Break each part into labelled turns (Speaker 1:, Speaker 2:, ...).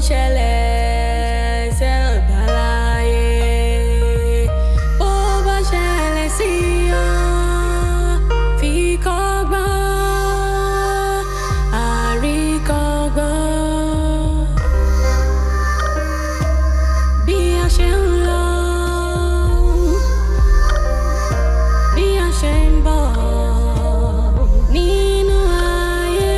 Speaker 1: Ṣẹlẹ̀ sẹ́ẹ̀dá láyé, bó bá ṣẹlẹ̀ sí ọ, fi kọ́gbọ́n, àríkọ́gbọ́n. Bí a ṣe ń lọ, bí a ṣe ń bọ̀ nínú ayé,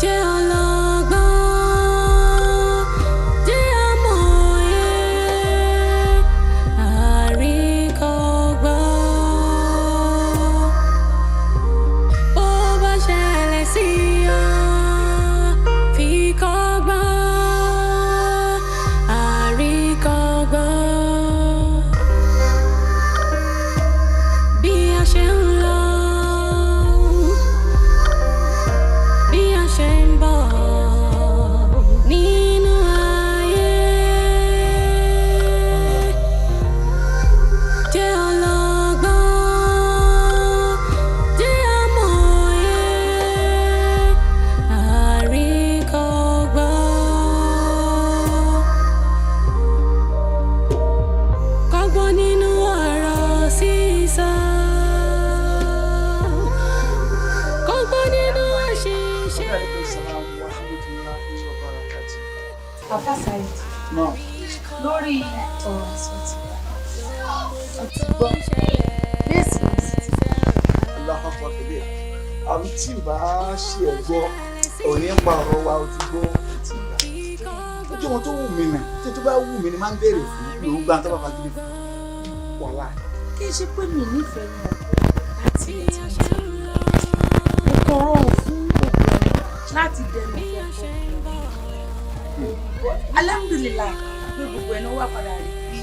Speaker 1: jẹ́ ọlọ́gbọ́n, jẹ́ amòye, àríkọ́gbọ́n. Bó bá ṣẹlẹ̀ sí ọ, fi kọ́gbọ́n, àríkọ́gbọ́n. Bí a ṣe ń lọ, bí a ṣe ń bọ̀ nínú ayé, jẹ́ ọlọ́gbọ́n, jẹ́ amòye, àríkọ́gbọ́n. Kọ́gbọ́n nínú ọ̀rọ̀ sísọ. Kọ́gbọ́n nínú àṣìṣe.
Speaker 2: Afa Saheed, lórí ọ̀rọ̀ àsọtì mo ti gbọ́ bẹ́ẹ̀sì mo sì ti
Speaker 3: Allahu Akbar kabir. Àmì tí n bá ṣe ẹ̀ gbọ́, òní ń pa ọ̀rọ̀ wa, o ti gbọ́, o ti gbà. Ojú wọn tó wù mí nà, tí tó bá wù mí ni máa ń béèrè fún mi, òun gbà tó bá fagídí fún. Wàhálà.
Speaker 2: Kí n ṣe pé mi nífẹ̀ẹ́ wọn láti ilẹ̀ tí mo ti rí, mo kàn rọrùn fún obìnrin láti dẹnu fọ́kọ. Alhamdulillahi pé gbogbo ẹ̀ náà wà padà rí bí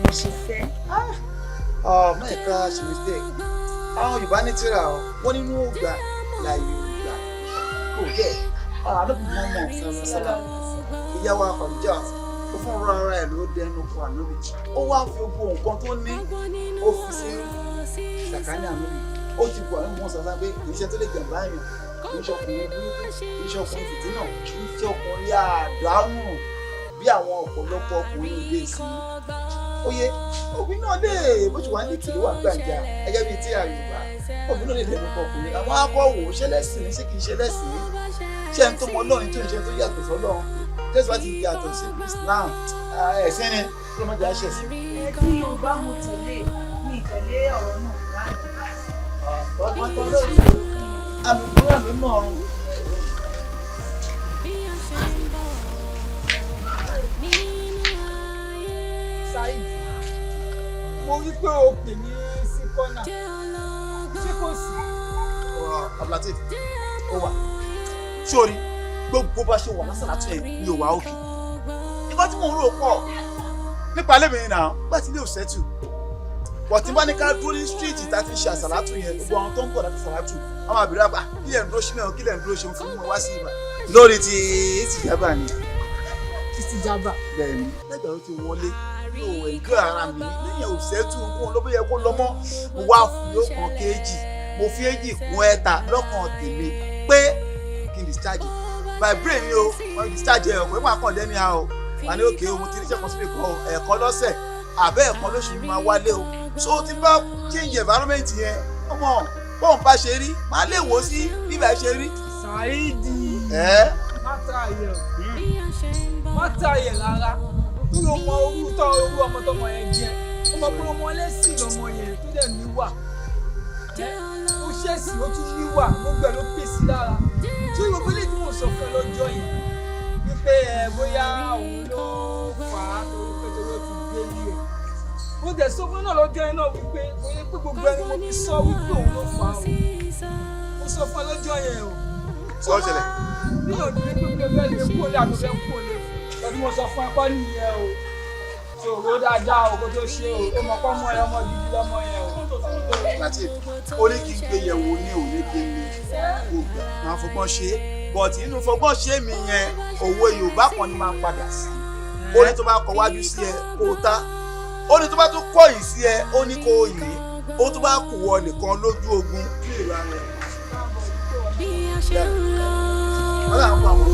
Speaker 2: mo ṣe fẹ́.
Speaker 3: Ọmọ ẹ̀ka ṣe mistake. Àwọn Yorùbá ní tíra ọ, wọ́n nínú ògbà láàyè ògbà. Kò gẹ̀, àlọ́bì mọ́mọ́ sálá. Ìyàwó Khadija, ó fún ara ẹ̀ ló dẹnu kọ ànábì. Ó wá fi gbogbo nǹkan tó ní, ó fi sí sàkání ànábì. Ó ti wà nínú sàṣà pé kì í ṣe tó lè jàǹbá èèyàn, kì í ṣe ọkùnrin burúkú, kì í ṣe ọkùnrin fìtínà, kì í ṣe ọkùnrin àdánù bí àwọn ọ̀pọ̀lọpọ̀ ọkùnrin òde ìsìn. Oye, òbí náà lè bó ṣe wà ní ìkìlú wà gbàǹjà gẹ́gẹ́ bíi tí a Yorùbá, òbí náà lè dẹnu kọ ọkùnrin. Àwọn akọ̀wò ṣe lẹ́sìn ní, ṣé kì í ṣe lẹ́sìn ní? Ṣé ẹni tó mọ Ọlọ́run tó ń ṣe tó yàtọ̀ sọ́lọ́run? Tẹ́sí bá ti yàtọ̀ sí Islam, ẹ̀sìn ni kí ló má jẹ́ àṣẹ̀sìn.
Speaker 2: Ẹ tí Yorùbá mo tẹ̀lé, mi tẹ̀lé ọ̀rọ̀ náà láàyè.
Speaker 3: Alùpùpù ló mọ̀ ọ́rùn.
Speaker 1: Bí a ṣe ń bọ̀ nínú ayé,
Speaker 4: Saheed, mo rí pé o pè mí sí kọ́nà,
Speaker 1: jẹ́ ọlọ́gbọ́n,
Speaker 4: ṣé kò sí?
Speaker 3: Abdulateef, ó wà sórí gbogbo bá ṣe wà lásàlátù yẹn ni ò wá òkè. Nǹkan tí mò ń rò pọ̀ nípa lẹ́mi náà gbà tí ilé ò sẹ́tù pọ̀, tí bá ní ká dúró ní street tá a ti ń ṣe àsàlátù yẹn, gbogbo àwọn tó ń bọ̀ láti àsàlátù wọ́n máa bèrè àgbà, kí lẹ̀ ń dúró ṣe mẹ́rin, kí lẹ̀ ń dúró ṣe ń fún mi wá sí ibà lórí ti ìtìjábà ni.
Speaker 4: Títí jábà.
Speaker 3: Bẹ́ẹ̀ ni, lẹ́gbẹ̀ẹ́ ló ti wọlé yóò ẹ̀jọ́ ara mi lẹ́yìn ò sẹ́tù kún ló bóyá kó lọ́mọ́. Mo wá fi ọkàn kejì, mo fi èjì kún ẹ̀ta lọ́kàn tèmi pé kí n discharge by brain ni o. Wọ́n discharge ẹ̀ ọ̀pọ̀ ìwọ̀n àkàndé ni a o wà ní òkè o. Mo ti ríṣẹ́ kan síbi kan o, ẹ̀ẹ̀kan lọ́sẹ̀ àbẹ́ ẹ̀ẹ̀kan lóṣù ni máa wálé o. So tí bá change environment yẹn, ọmọ bọ́ọ̀n bá ṣe rí, máa lè wò ó sí bíbá ṣe rí.
Speaker 4: Saheed,
Speaker 3: ẹ́
Speaker 4: má ta ayẹ o, má ta ayẹ rárá, torí o mọ orú tọ́ orú ọmọ tọmọ yẹn jẹ. O mọ pé ọmọ ẹlẹ́sìn lọmọ yẹn tó dẹ̀ níwà. Ó ṣẹ̀sìn, ó tún níwà, gbogbo ẹ̀ ló pèsè lára. Tí gbogbo ilé tí mò ń sọ fún ẹ lọ́jọ́ yẹn wípé ẹ bóyá òun ló fà á, torí pé torí ó ti gbé ní ẹ̀, mo dẹ̀ sọ fún náà lọ́jọ́ yẹn náà wípé bóyá pé gbogbo ẹni mo fi sọ wípé òun ló fà á o. Mo sọ fún ẹ lọ́jọ́ yẹn o.
Speaker 3: Sọ ṣẹlẹ̀.
Speaker 4: Níyànjú pé pé bẹ́ẹ̀ lè kú olè àti fẹ́ kú olè fún ẹni mo sọ fún ẹ kọ́ nìyẹn o. Ṣòro dáadáa o kó tó ṣe o. Ó mọ̀ pọ́ mọ́ ẹ, ọmọ gidi lọ́mọ yẹn o.
Speaker 3: Lateef, ó ní kí n gbé yẹ̀wò ní òní kí n lè kó gbà máa fọgbọ́n ṣe é, but inú fọgbọ́n ṣe mi yẹn, òwe Yorùbá kan ni máa padà sí. Ó ní tó bá kọ wájú sí ẹ kó o ta, ó ní tó bá tún kọ̀yìn sí ẹ, ó ní kó o yìn, ó tó bá kù wọ nìkan lójú ogun kí èrò ara ẹ.
Speaker 1: Bí a ṣe ń lọ.
Speaker 3: Ọlọ́run kó àwọn.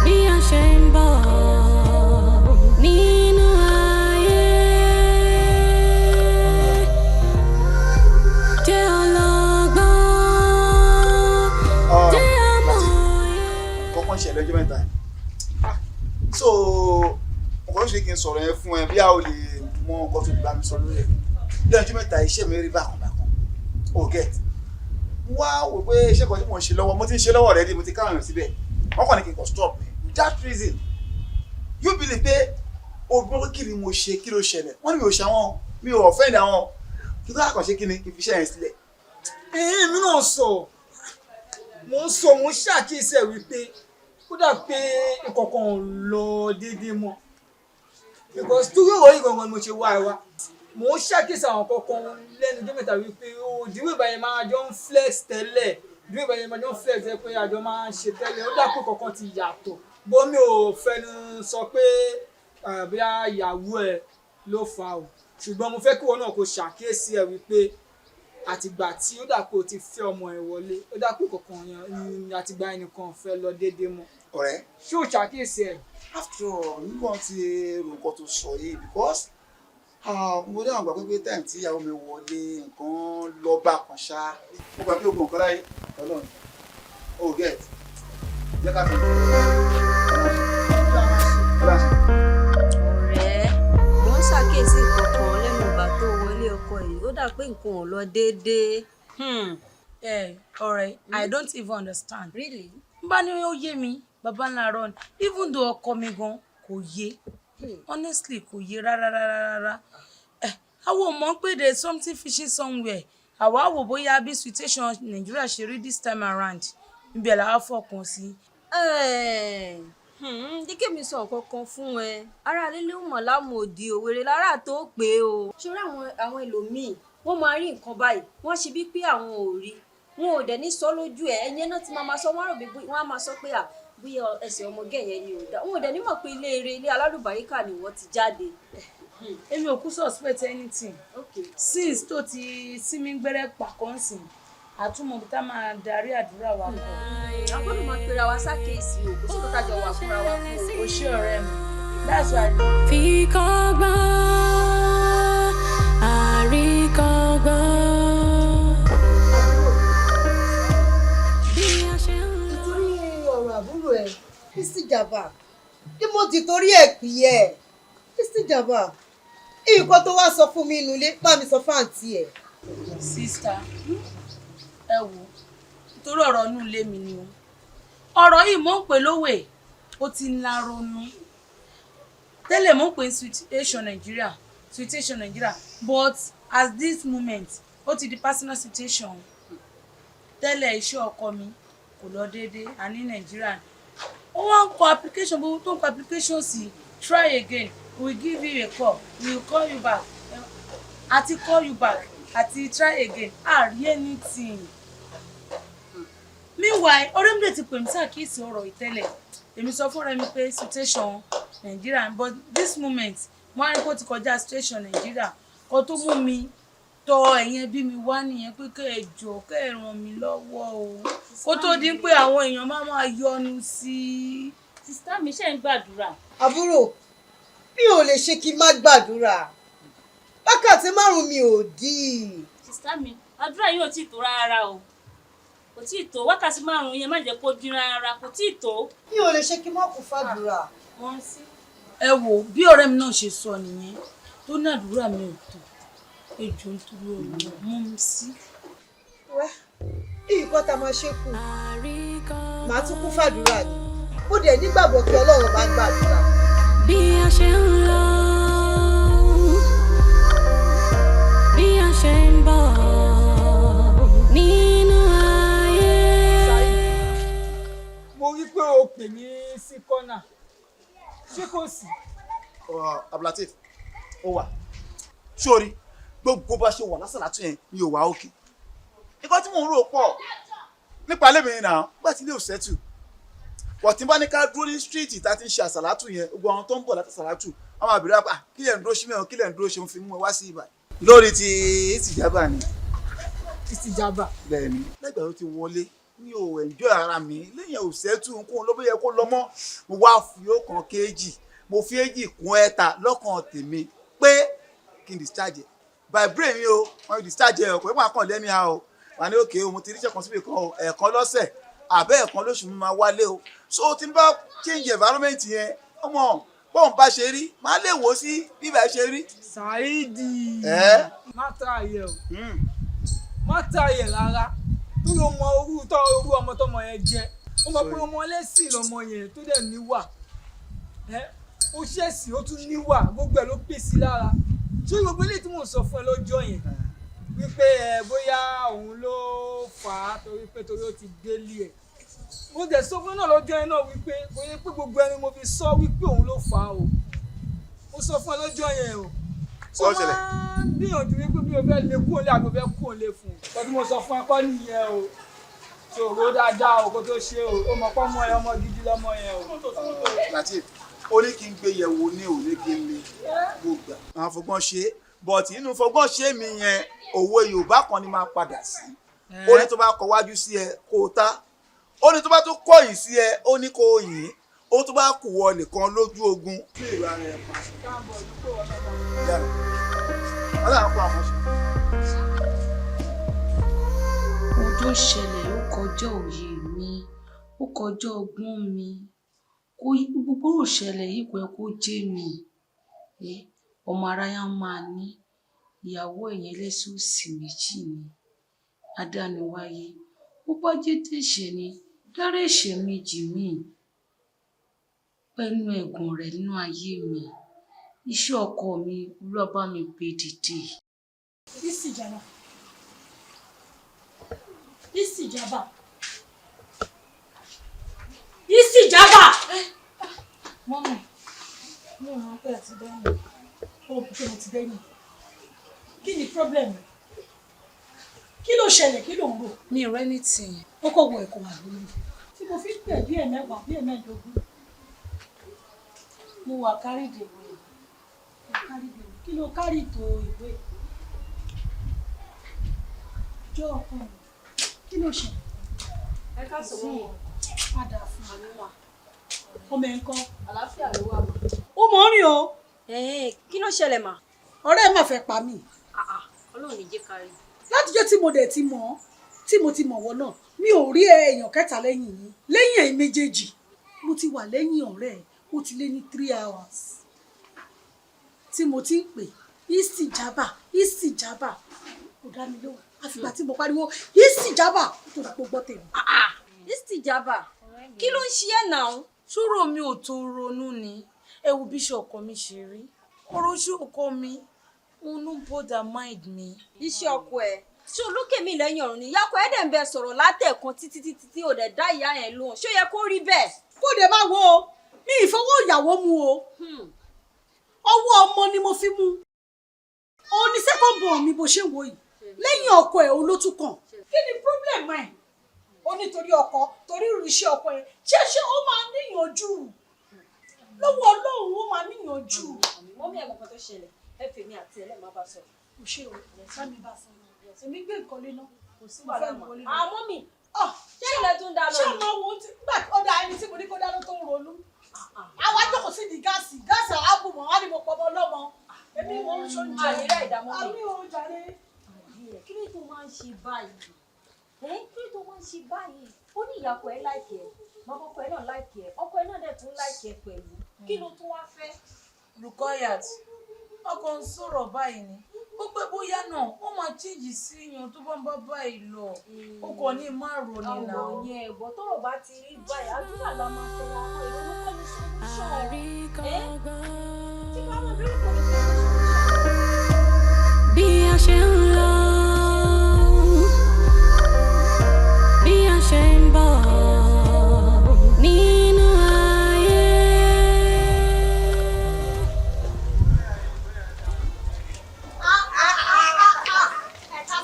Speaker 1: Bí a ṣe ń bọ̀ nínú ayé. Jẹ́ ọlọ́gbọ́n, jẹ́ amòye.
Speaker 3: Kọ́kọ́ ń ṣẹlẹ̀ ọjọ́ 3 yìí. So nǹkan tó ṣe kí n sọ̀rọ̀ yẹn fún ẹ, bí a ò lè mọ nǹkan tó lè bá mi sọ lórí ẹ̀ lẹ́yìn ọjọ́ 3, iṣẹ́ mi rí bákan bákan o get. Mo wá wò pé iṣẹ́ kan tí mo ń ṣe lọ́wọ́, mo ti ń ṣe lọ́wọ́ already, mo ti káwọn èèyàn síbẹ̀, wọ́n kàn ní kí n kàn stop ni without reason. You believe pé ogun kí ni mo ṣe? Kí ló ṣẹlẹ̀? Wọ́n ní mi ò ṣe àwọn, mi ò offend àwọn, kí tó àkànṣe kí ni kí n fi iṣẹ́ yẹn sílẹ̀.
Speaker 4: Èmi náà sọ, mo ń sọ, mo ń ṣàkíyèsí ẹ̀ wípé ó dà pé ìkọ̀kan ò lọ déédéé mọ́, because torí ọ̀rọ̀ yìí gangan ni mo ṣe wá ẹ wá. Mo ń ṣàkíyèsí àwọn kankan lẹ́nu ọjọ́ 3 wípé ó ìdíwé ìbáyẹn máa jọ ń flex tẹ́lẹ̀, ìdíwé ìbáyẹn máa jọ ń flex ẹ pé àjọ máa ń ṣe tẹ́lẹ̀. Ó dà pé kankan ti yàtọ̀ bó. Mi ò fẹnu sọ pé bóyá ìyàwó ẹ ló fà á o, ṣùgbọ́n mo fẹ́ kí ìwọ náà kó ṣàkíyèsí ẹ wípé àtìgbà tí ó dà pé o ti fẹ́ ọmọ ẹ wọlé, ó dà pé kankan yẹn àtìgbà ẹnìkan fẹ́ lọ déédéé mọ́.
Speaker 3: Ọ̀rẹ́.
Speaker 4: Ṣé o ṣàkíyèsí ẹ?
Speaker 3: After all, nígbà tí èrò nǹkan tó sọ yìí, because mo dáhùn gbà pé time tí ìyàwó mi wọlé, nǹkan lọ bá kan ṣá. Mo gbà pé ogun nǹkan láyé Ọlọ́run o get. Jẹ́ ká fi
Speaker 5: Ọ̀rẹ́, mo ń ṣàkíyèsí nǹkan kan lẹ́nu ìgbà tó wọlé ọkọ yìí. Ó dà pé nǹkan ò lọ déédéé.
Speaker 2: Eh, ọ̀rẹ́, I don't even understand.
Speaker 5: Really?
Speaker 2: N bá ní ó yé mi, baba ńlá rọ ni. Even though ọkọ mi gan kò yé, honestly, kò yé rárá rárá rárá. Ẹ àwọn ò mọ̀ pé there is something fishy somewhere. Àwa wò bóyá bí situation Nàìjíríà ṣe rí this time around, ibẹ̀ làwa fọkàn sí.
Speaker 5: Díkẹ́ mi sọ nǹkan kan fún ẹ. Ara lílé mọ̀ lámù òdì òwèrè lára tó pé o. Ṣọ́ra, àwọn ẹlòmíì, wọ́n máa rí nǹkan báyìí, wọ́n ṣe bí pé àwọn ò rí, wọn ò dẹ̀ ní sọ lójú ẹ̀. Ẹ̀yẹn náà ti máa sọ, wọ́n rò bí wọ́n á máa sọ pé à bóyá ẹsẹ̀ ọmọge yẹn ni ò dá. Wọn ò dẹ̀ ní mọ̀ pé ilé eré, ilé alálùbáríkà ni wọ́n ti jáde.
Speaker 2: Èmi ò kú suspect anything. Since tó ti sími gbẹ́rẹ́ pàkọ́ǹsìn, àtúmọ̀ bí tá máa darí àdúrà wa kọ.
Speaker 5: A gbọ́dọ̀ máa pera wa sákèésí o. Kò sí nǹkan tájọ wà fúnra wa fún o.
Speaker 2: O ṣé, ọ̀rẹ́ mi, that's why.
Speaker 1: Fi kọ́gbọ́n, àríkọ́gbọ́n. Bí a ṣe ń lọ.
Speaker 6: Nítorí ọ̀rọ̀ àbúrò ẹ̀ Istijaba bí mo ti torí ẹ̀ pì ẹ́. Istijaba, nǹkan tó wá sọ fún mi inú ilé, bá mi sọ fún àǹtí ẹ̀.
Speaker 2: Sister, ẹ wò, nítorí ọ̀rọ̀ inú ilé mi ni o. Ọ̀rọ̀ yìí mò ń pè lówè, ó ti ń la ronú tẹ́lẹ̀. Mò ń pè ní situation Nigeria, situation Nigeria, but at this moment, ó ti di personal situation. Tẹ́lẹ̀, iṣẹ́ ọkọ mi kò lọ déédéé àní Nàìjíríà. Ó wá ń kọ application, gbogbo tó ń kọ application sí, try again, we will give you a call, we will call you back, àti call you back àti try again, àrí anything. Meanwhile, ọ̀rẹ́ mi lè ti pè mí ṣàkíyèsí ọ̀rọ̀ ìtẹ́lẹ̀. Èmi sọ fún ọ̀rẹ́ mi pé situation Nàìjíríà, but this moment, mo á rí kó ti kọjá situation Nàìjíríà. Kó tó mú mi tọ ẹ̀yìn ẹbí mi wá nìyẹn pé kẹ́ ẹ jọ̀ọ́, kẹ́ ẹ ràn mí lọ́wọ́ o, kó tó di pé àwọn èèyàn máa máa yọnu sí i.
Speaker 7: Sister mi, ṣe ń gbàdúrà?
Speaker 6: Àbúrò mi, ò lè ṣe kí n má gbàdúrà. Wákàtí 5 mi ò dì í.
Speaker 7: Sister mi, àdúrà yìí ò tí ì tó rárá o, kò tí ì tó. Wákàtí 5 yẹn, má jẹ́ kó dín rárá, kò tí ì tó.
Speaker 6: Mi ò lè ṣe kí n má kún fàdúrà.
Speaker 2: Ẹ wò bí ọ̀rẹ́ mi náà ṣe sọ nìyẹn, tó ní àdúrà mi ò tó. Ejò, nítorí ọ̀rọ̀ mú mi sí.
Speaker 6: Wẹ́, nǹkan tá a máa ṣe kù, màá tún kún fàdúrà ni. Mo dẹ̀ nígbàgbọ́ kí Ọlọ́run bá gbàdúrà.
Speaker 1: Bí a ṣe ń lọ, bí a ṣe ń bọ̀ nínú ayé.
Speaker 4: Mo rí pé o pè mí sí kọ́nà, ṣé kò sí?
Speaker 3: Abdulateef, ó wà sórí gbogbo bá ṣe wà lásàlátù yẹn mi ò wá òkè. Nǹkan tí mò ń rò pọ̀ nípa lẹ́mìí náà gbà tí ilé ò settle wọ́n ti bá ní ká dúró ní street tá a ti ń ṣe àsàlátù yẹn, gbogbo àwọn tó ń bọ̀ láti àsàlátù, wọ́n máa bèrè wá pé, "Ah, kí lẹ̀ ń dúró ṣe mẹ́wọ̀n? Kí lẹ̀ ń dúró ṣe?" Ń fi mú ẹ wá sí ibà lórí ti ìtìjábà ni.
Speaker 4: Ìsìjàbà.
Speaker 3: Bẹ́ẹ̀ni, lẹ́gbẹ̀ẹ́ ló ti wọlé, mi ò enjoy ara mi lẹ́yìn ò sẹ́tù nkún ló bóyá kó lọ mọ́. Mo wá fi ọ̀kan kéjì, mo fi èjì kún ẹ̀ta lọ́kàn tèmi pé kí n discharge ẹ̀ by brain mi o. Wọ́n discharge ẹ̀ ọ̀pọ̀ ìpàkàn lẹ́ni ha o. Wà ní òkè o, mo ti ríṣẹ́ kan síbi kan o, ẹ̀ẹ̀kan lọ́sẹ̀ àbẹ́ ẹ̀ẹ̀kan lóṣù mi máa wálé o. So tí n bá change environment yẹn, ọmọ bọ́ọ̀n bá ṣe rí, máa lè wò sí bíbá ṣe rí.
Speaker 4: Saidi,
Speaker 3: Ẹ́?
Speaker 4: má ta ayẹ o, má ta ayẹ rárá, torí o mọ orú tọ́ orú ọmọ tọmọ yẹn jẹ́. O mọ̀ pé ọmọ ẹlẹ́sìn lọmọ yẹn tó dẹ̀ níwà. Ẹ́, ó ṣẹ̀sìn, ó tún níwà, gbogbo ẹ̀ ló pèsè lára. Ṣé gbogbo eléyìí tí mò ń sọ fún ẹ lọ́jọ́ yẹn wípé ẹ bóyá òun ló fà á, torí pé torí ó ti délé ẹ̀, mo dẹ̀ sọ fún náà lọ́jọ́ yẹn náà wípé kò yẹ pé gbogbo ẹni mo fi sọ wípé òun ló fà á o. Mo sọ fún ẹ lọ́jọ́ yẹn o. Tó
Speaker 3: Ó ṣẹlẹ̀.
Speaker 4: máa ń gbìyànjú wípé bí o fẹ́ lé kúrò lé àbí o fẹ́ kúrò lé fún un tọ́jú, mo sọ fún ẹ kọ́ nìyẹn o. Ṣòro dáadáa o kó tó ṣe o. Ó mọ̀ pé ọmọ yẹn, ọmọ gidi lọ́mọ yẹn o.
Speaker 3: Lateef, ó ní kí n gbé yẹ̀wò ní òní kí n lè mo gbà. Àwọn fọgbọ́n ṣe é, but inú fọgbọ́n ṣe mi yẹn, òwe Yorùbá kan ni máa padà sí. Ó ní tó bá kọ wájú sí ẹ kó o ta, ó ní tó bá tó kọ̀yìn sí ẹ, ó ní kó o yìn, ó tó bá kù wọ nìkan lójú ogun. Kí èrò ara ẹ pa. Yàrá. Ọlọ́run kó àwọn ṣe.
Speaker 2: Ohun tó ṣẹlẹ̀ ó kọjá òye mi, ó kọjá ọgbọ́n mi. Kò yí gbogbo ò ṣẹlẹ̀ yìí, kò yẹ kó jẹ́ mi. Ọmọ aráyá máa ní ìyàwó ẹ̀yìn ẹlẹ́sìn òsì méjì ni adániwáyé. Bó bá jẹ́ tẹ̀ṣẹ̀ ni, dárí ẹ̀ṣẹ̀ mi jì mí pẹ̀lú ẹ̀gùn rẹ̀ nínú ayé mi. Iṣẹ́ ọkọ mi, Olúwa bá mi gbé dìde.
Speaker 8: Ìsìjàbà. Ìsìjàbà. Ìsìjàbà.
Speaker 2: Mummy, mo ràn pé àti dẹ́yìn.
Speaker 8: Ó pé mo ti dẹ́yìn. Kí ni problem? Kí ló ṣẹlẹ̀? Kí ló ń rò?
Speaker 2: Mi ò rẹ́ ní tì.
Speaker 8: Ó kọ̀ wọ ẹ̀kọ́ wà lórí. Tí mo fi ń pè bí ẹ̀mẹ́wàá bí ẹ̀mẹ́ẹ̀dógún.
Speaker 2: Mo wà carried away.
Speaker 8: Kí ló carry tó ìwé? Jọ ọkọ mi. Kí ló ṣẹlẹ̀?
Speaker 5: Ẹ ká sọ wọn.
Speaker 8: Padà fún mi. Ọmọ ẹ̀ ń kọ́.
Speaker 5: Àlàáfíà ló wà mà.
Speaker 8: Ó mọ̀ ń rìn o.
Speaker 5: Kí ló ṣẹlẹ̀ mà?
Speaker 8: Ọ̀rẹ́ ẹ̀ má fẹ́ pa mí.
Speaker 5: Ọlọ́run ní jẹ́ ká rí.
Speaker 8: Látijọ́ tí mo dẹ̀ ti mọ̀ ọ́, tí mo ti mọ̀ wọ́n náà, mi ò rí èèyàn kẹta lẹ́yìn yín. Lẹ́yìn ẹ̀yin méjèèjì, mo ti wà lẹ́yìn ọ̀rẹ́ ẹ̀, ó ti lé ní 3 hours tí mo ti ń pè Ìsìjàbà, Ìsìjàbà, kò dá mi lóhùn. Àfìgbà tí mo pariwo Ìsìjàbà tó di gbogbo tèmi.
Speaker 5: Ìsìjàbà, kí ló ń ṣe ẹ́ náà?
Speaker 2: Ṣúrò mi ò tó ronú ni. Ẹ wo bí iṣẹ́ ọkọ mi ṣe rí. Ọ̀rọ̀ iṣẹ́ ọkọ mi, òun ló ń bother mind mi.
Speaker 5: Iṣẹ́ ọkọ ẹ̀ ṣé olókè mi lẹ́yìn ọ̀run ni? Ìyá ọkọ ẹ̀ dẹ̀ ń bẹ sọ̀rọ̀ látẹ̀kan títí títí tí ò dẹ̀ dá ìyá yẹn lóhùn. Ṣé ó yẹ kó rí bẹ́ẹ̀?
Speaker 8: Kó dẹ̀ máa wo o, mi ìfọwọ́ ìyàwó mu o, ọwọ́ ọmọ ni mo fi mú. Òun ni second born mi bó ṣe ń wo yìí. Lẹ́yìn ọkọ ẹ̀, òun ló tún kàn. Kí ni problem ẹ̀? Ó nítorí ọkọ, torí irú iṣẹ́ ọkọ ẹ̀ ṣé ó máa níyànjú lọ́wọ́ Ọlọ́run, ó máa níyànjú.
Speaker 5: Mummy, ẹ̀ mọ̀ kan tó ṣẹlẹ̀, ẹ fèmí àti ẹlẹ́ẹ̀ má bá sọ̀rọ̀.
Speaker 8: Kò ṣe o, bá mi bá sọ̀rọ̀. Èmi gbé nǹkan lé náà.
Speaker 5: Kò sí wàhálà mọ́. Àmọ́ mi, ṣé ilẹ̀ tún dá lọ
Speaker 8: ṣé
Speaker 5: ni?
Speaker 8: ọmọ wo ti gbà ọ̀dà ẹni tí mo ní kó dáná tó ń ronú? Àwa jókòó sí di gáàsì, gáàsì àbùmọ̀ wá ní mo pọ̀ ọmọ ọlọ́mọ. Èmi mo ń ṣoúnjẹ.
Speaker 5: Àyèrè ìdààmú mi.
Speaker 8: Àmì ò jàre.
Speaker 5: Kí ló tó máa ń ṣe báyìí? Kí ló tó máa ń ṣe báyìí? Ó ní ìyàpọ̀ ẹ̀ like ẹ̀, bàbá ọkọ ẹ̀ náà like ẹ̀, ọkọ ẹ̀ náà dẹ̀ tún like ẹ̀ pẹ̀lú. Kí ló tún wá fẹ́?
Speaker 2: Rukayat, ọkọ ń sọ̀rọ̀ báyìí ni. Ó pẹ́ bóyá náà, ó máa change sí yan tó bá ń bá báyìí lọ. Ó kàn ní má ronú náà.
Speaker 5: Àwọn yẹn ẹ̀gbọ́n, tọ́rọ̀ bá ti rí báyìí, àdúrà la máa tẹra mọ́. Ìrònú kọ́ ní solution. Ẹ́ tí ká máa bẹ̀rẹ̀ kọ́ ní solution.
Speaker 1: Bí a ṣe ń lọ, bí a ṣe ń bọ̀ nínú ayé.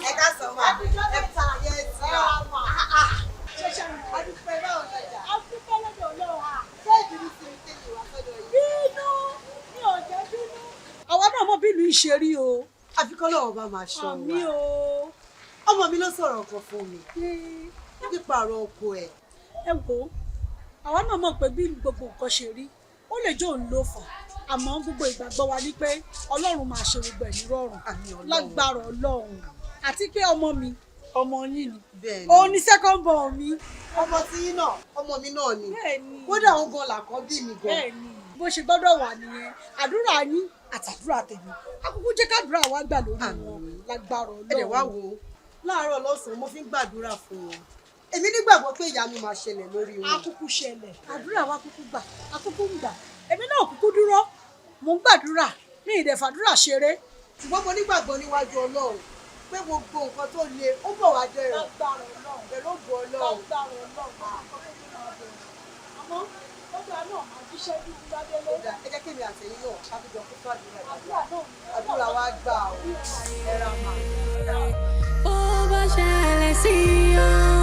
Speaker 6: Ẹ ká sọ ma. Ẹ ta yẹ ti ma. Adúpẹ́ náà lọ́jà.
Speaker 8: Adúpẹ́ lọ́dọ̀ Ọlọ́run.
Speaker 6: Ṣé ìbínú ti ń tẹ̀lé wá sọ́dọ̀ yìí?
Speaker 8: Bínú, mi ò jẹ́ bínú. Àwa náà mọ bí ìlú yìí ṣe rí o.
Speaker 6: Àfi kọ́ lọ́wọ́ bá máa ṣọ́ wa.
Speaker 8: Àmì o.
Speaker 6: Ọmọ mi ló sọ̀rọ̀ kan fún mi nípa ọ̀rọ̀ ọkọ ẹ̀.
Speaker 8: Ẹ wo, àwa náà mọ̀ pé bí gbogbo nǹkan ṣe rí, ó lè jó òun ló fà á, àmọ́ gbogbo ìgbàgbọ́ wa ni pé Ọlọ́run máa ṣe gbogbo ẹ̀ ní rọ̀rùn lágbára Ọlọ́run, àti pé ọmọ mi, ọmọ yín ni.
Speaker 6: Bẹ́ẹ̀ni.
Speaker 8: Òun ni second born mi.
Speaker 6: Ọmọ tí yín náà, ọmọ mi náà ni.
Speaker 8: Bẹ́ẹ̀ni.
Speaker 6: Kódà òun gan làkọ́bí mi gan.
Speaker 8: Bẹ́ẹ̀ni, bó ṣe gbọ́dọ̀ wà nìyẹn. Àdúrà yín àtàdúrà tèmi akúkú jẹ́ kádùrà wa gbà lórí wọn lágbára Ọlọ́run.
Speaker 6: Ẹ dẹ̀ wá wò ó, láàárọ̀ lọ́sàn-án mo fi ń gbàdúrà fún wọn. Èmi nígbàgbọ́ pé ìyanu máa ṣẹlẹ̀ lórí wọn.
Speaker 8: Akúkú ṣẹlẹ̀, àdúrà wa kúkú gbà, akúkú ń gbà. Èmi náà kúkú dúró, mò ń gbàdúrà, mi ì dẹ̀ fàdúrà ṣeré.
Speaker 6: Ṣùgbọ́n mo nígbàgbọ́ níwájú Ọlọ́run pé gbogbo nǹkan tó le ó bọ̀ wá dẹ̀rọ̀.
Speaker 8: Lágbára Ọlọ́run.
Speaker 6: Pẹ̀lú ògo Ọlọ́run.
Speaker 8: Lágbára Ọlọ́run. Àmọ́ lọ́dọ̀ náà máa jíṣẹ́ bí wọ́n bá délé.
Speaker 6: Ó dáa, ẹ jẹ́ kémi àtẹ̀yìn náà ká tó jọ kó fàdúrà.
Speaker 8: Àdúrà náà ni.
Speaker 6: Àdúrà wa gbà ó. Ẹ ra màá.
Speaker 1: Bó bá ṣẹlẹ̀ sí ọ.